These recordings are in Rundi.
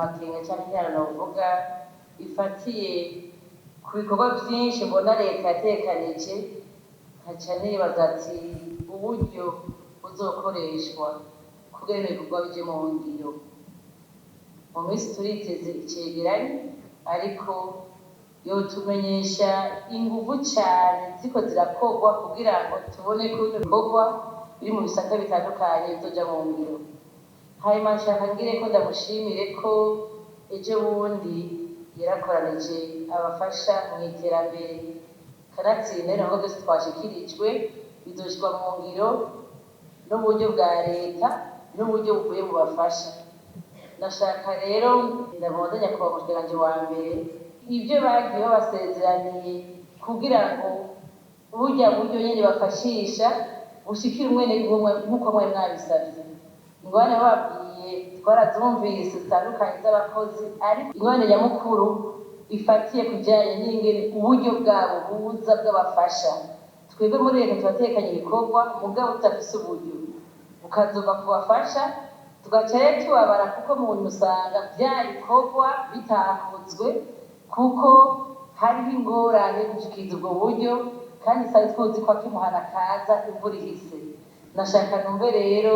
Amakenga cyangwa interano novuga ifatiye ku bikorwa byinshi mbona leta yatekanije, nkaca nibaza ati uburyo buzokoreshwa kugira bino bikorwa bije mu ngiro. Mu minsi turiteze icegeranyo, ariko yotumenyesha inguvu cyane ziko zirakorwa kugira ngo tubone ko bino bikorwa biri mu bisata bitandukanye bizoja mu ngiro. Hanyuma nshaka ngire ko ndamushimire ko ejo bundi yarakoranije abafasha mu iterambere, kanatsinda nabwo byose twashikirijwe bizoshirwa mu ngiro n'uburyo bwa leta n'uburyo buvuye mu bafasha. Ndashaka rero ndamubaza nyakubahwa umushikiranganji wa mbere ibyo bagiye babasezeraniye kugira ngo burya buryo nyene bafashisha bushikire umwenegihugu nk'uko mwari mwabisavye. Ingorane bababwiye twarazumvise zitandukanye z'abakozi, ariko ingorane nyamukuru ifatiye ku bijanye n'ingene uburyo bwabo buza bw'abafasha. Twebwe muri leta turatekanye ibikorwa, mugabo tudafise uburyo bukazova kubafasha, tugaca rero tubabara kuko mu nyuma usanga vya bikorwa bitakozwe kuko hariho ingorane yo gushikiriza ubwo buryo, kandi twari tuzi ko akimuhana kaza imvura ihise. Nashaka numve rero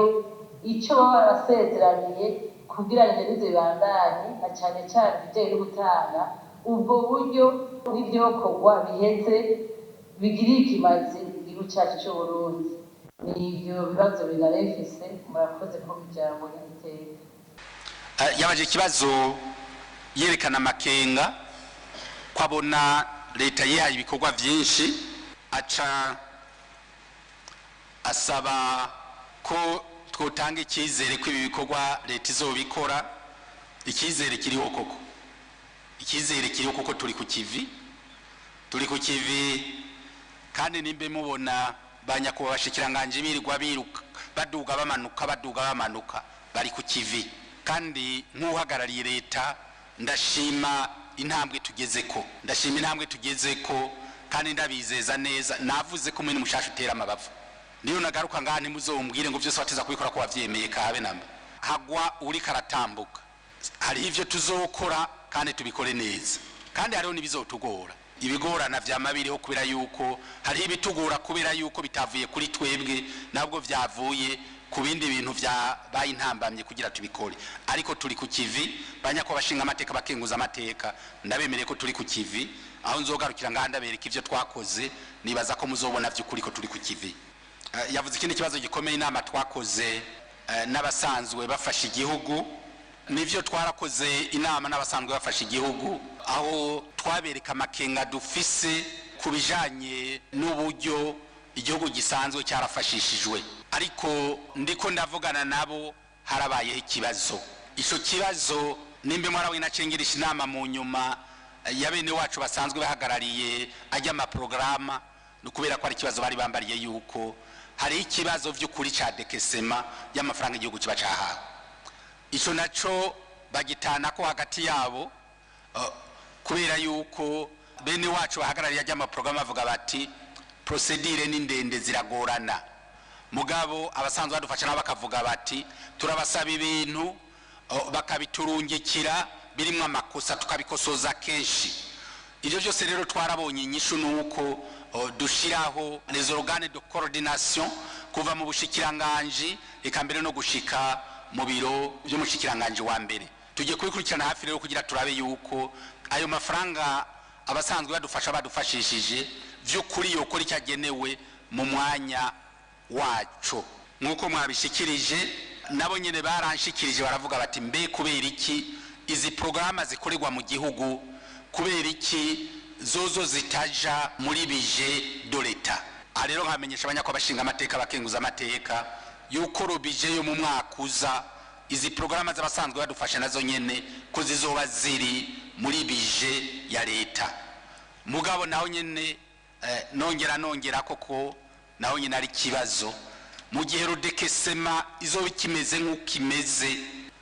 ico baba barabasezeraniye kugira ngo ivyo bize bibandanye, na cane cane ibijanye no gutanga ubwo buryo n'ivyokorwa biheze bigirire ikimazi igihugu cacu c'Uburundi. Nivyo bibazo binari mfise, murakoze kumpa ijambo nyabiteka. Yabaje ikibazo yerekana amakenga ko abona leta yihaye ibikorwa byinshi, aca asaba ko twotanga icyizere ko ibi bikorwa leta izobikora. Icyizere kiriho koko, icyizere kiriho kuko turi ku kivi, turi ku kivi. Kandi nimbe mubona ba nyakubahwa bashikiranganji birirwa biruka, baduga bamanuka, baduga bamanuka, bari ku kivi. Kandi nk'uhagarariye leta ndashima intambwe tugezeko, ndashima intambwe tugezeko, kandi ndabizeza neza. Navuze ko umwene mushasha utera amabavu. Niyo nagaruka ngaha ntimuzombwire ngo byose wateza kubikora ko wavyemeye, kabe namba hagwa uri karatambuka. Hariho ivyo tuzokora kandi tubikore neza, kandi hariho n'ibizotugora. Ibigorana vyama biriho kubera yuko hariho ibitugora kubera yuko bitavuye kuri twebwe, nabwo vyavuye ku bindi bintu vyabaye intambamye kugira tubikore. Ariko turi ku kivi, banyako bashinga amateka, bakenguza amateka, ndabemereye ko turi ku kivi. Aho nzogarukira ngaha ndabereka ivyo twakoze, nibaza ko muzobona vy'ukuri ko turi ku kivi. Yavuze ikindi kibazo gikomeye, inama twakoze n'abasanzwe bafasha igihugu. Nivyo, twarakoze inama n'abasanzwe bafasha igihugu, aho twabereka amakenga dufise ku bijanye n'uburyo igihugu gisanzwe cyarafashishijwe. Ariko ndiko ndavugana nabo, harabayeho ikibazo. Ico kibazo nimbe mwarawe nacengeresha inama mu nyuma ya bene wacu basanzwe bahagarariye ajya amaporogaramu, ni ukubera ko ari ikibazo bari bambariye yuko hari ikibazo vy'ukuri ca décaissement y'amafaranga igihugu kiba cahawe. Ico naco bagitana ko hagati yabo, kubera yuko bene wacu bahagarariye ajya amaporogaramu bavuga bati procédure ni ndende, ziragorana. Mugabo abasanzwe badufasha nabo bakavuga bati turabasaba ibintu, bakabiturungikira birimwo amakosa, tukabikosoza kenshi. Ibyo byose rero twarabonye inyishu, nuko dushiraho les organes de coordination kuva mu bushikiranganji eka mbere no gushika mu biro by'umushikiranganji wa mbere. Tugiye kubikurikirana hafi rero kugira turabe yuko ayo mafaranga abasanzwe badufasha badufashishije vy'ukuri yokora icyo agenewe mu mwanya waco nk'uko mwabishikirije. Nabo nyene baranshikirije, baravuga bati mbe kubera iki izi porogaramu zikorerwa mu gihugu, kubera iki zozo zitaja muri budget de l'État? Aha rero nkamenyesha abanyakwa bashinga amateka, bakenguza amateka, yuko le budget yo mu mwaka uza izi porogaramu z'abasanzwe badufasha nazo nyene ko zizoba ziri muri budget ya leta. Mugabo naho nyene nongera koko naho nyene ari ikibazo. Mu gihe le décaissement izoba ikimeze nk'uko imeze,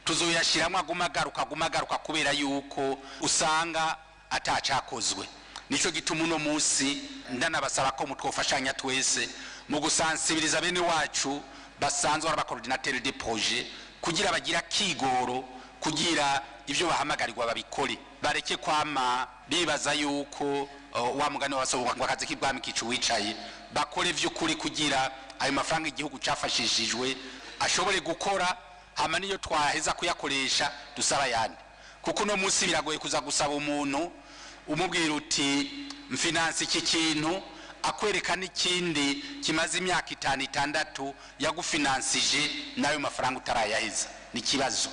tuzoyashiramwo aguma agaruka, aguma agaruka, kubera yuko usanga atacakozwe. Nico gituma uno munsi ndanabasaba ko mutwofashanya twese mu gusansibiriza bene wacu basanzwe ari abacoordinateur de projet kugira bagira kigoro. Kugira ivyo bahamagarirwa babikore, bareke kwama bibaza yuko wa mugani wasohoka ngo akazi k'ibwami kica uwicaye. Bakore vy'ukuri kugira ayo mafaranga igihugu cafashishijwe ashobore gukora, hama niyo twaheza kuyakoresha dusaba yandi. Kuko uno munsi biragoye kuza gusaba umuntu, umubwira uti mfinanse iki kintu, akwereka n'ikindi kimaze imyaka 5, 6 yagufinansije n'ayo mafaranga utarayaheza, ni ikibazo.